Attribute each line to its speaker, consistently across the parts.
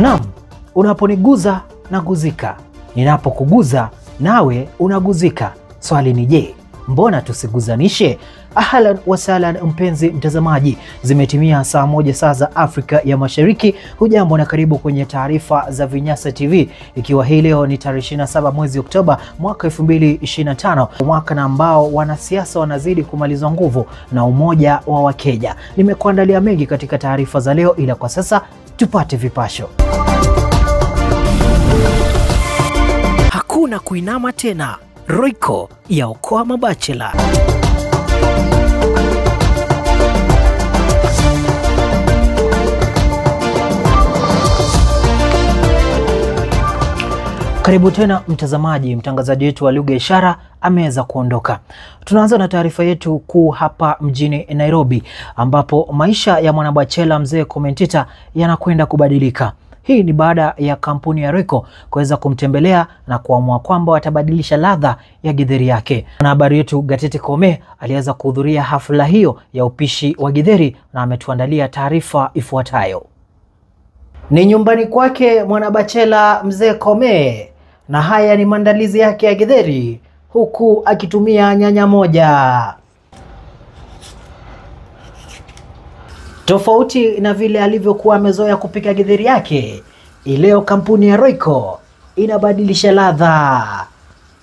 Speaker 1: Naam, unaponiguza naguzika, ninapokuguza nawe unaguzika. Swali ni je, mbonatusiguzanishe? Ahlan wasahlan mpenzi mtazamaji, zimetimia saa 1 saa za Afrika ya Mashariki. Hujambo na karibu kwenye taarifa za Vinyasa TV, ikiwa hii leo ni tarehe 27 mwezi Oktoba mwaka 2025, mwaka na ambao wanasiasa wanazidi kumalizwa nguvu na umoja wa Wakenya. Nimekuandalia mengi katika taarifa za leo, ila kwa sasa tupate vipasho. Hakuna kuinama tena, Royco yaokoa mabachela. Karibu tena mtazamaji, mtangazaji wetu wa lugha ishara ameweza kuondoka. Tunaanza na taarifa yetu kuu hapa mjini Nairobi, ambapo maisha ya mwanabachela mzee Komentita yanakwenda kubadilika. Hii ni baada ya kampuni ya Royco kuweza kumtembelea na kuamua kwamba watabadilisha ladha ya githeri yake. Mwanahabari wetu Gatete Kome aliweza kuhudhuria hafla hiyo ya upishi wa githeri na ametuandalia taarifa ifuatayo. Ni nyumbani kwake mwanabachela mzee Kome, na haya ni maandalizi yake ya githeri huku akitumia nyanya moja. Tofauti na vile alivyokuwa amezoea kupika githeri yake, leo kampuni ya Royco inabadilisha ladha.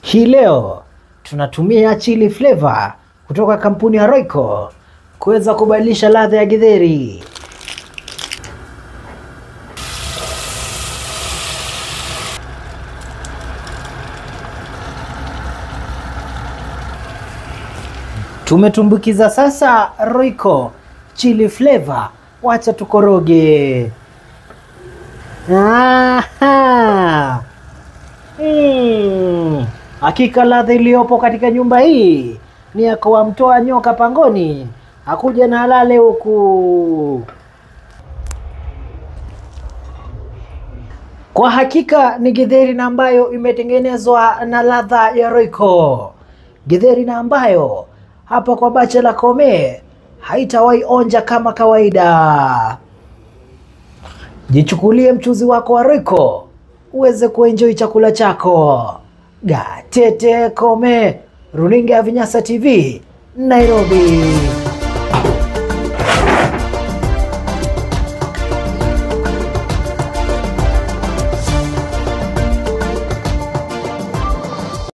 Speaker 1: Hii leo tunatumia chili flavor kutoka kampuni ya Royco kuweza kubadilisha ladha ya githeri. Tumetumbukiza sasa Royco chili flavor, wacha tukoroge. Aha. Hakika ladha iliyopo katika nyumba hii ni ya kuwamtoa nyoka pangoni akuja na halale huku. Kwa hakika ni githeri na ambayo imetengenezwa na ladha ya Royco. Githeri na ambayo hapa kwa Bachelor Kome haitawahi onja kama kawaida. Jichukulie mchuzi wako wa Royco uweze kuenjoy chakula chako. Gatete Kome, runinga ya Vinyasa TV, Nairobi.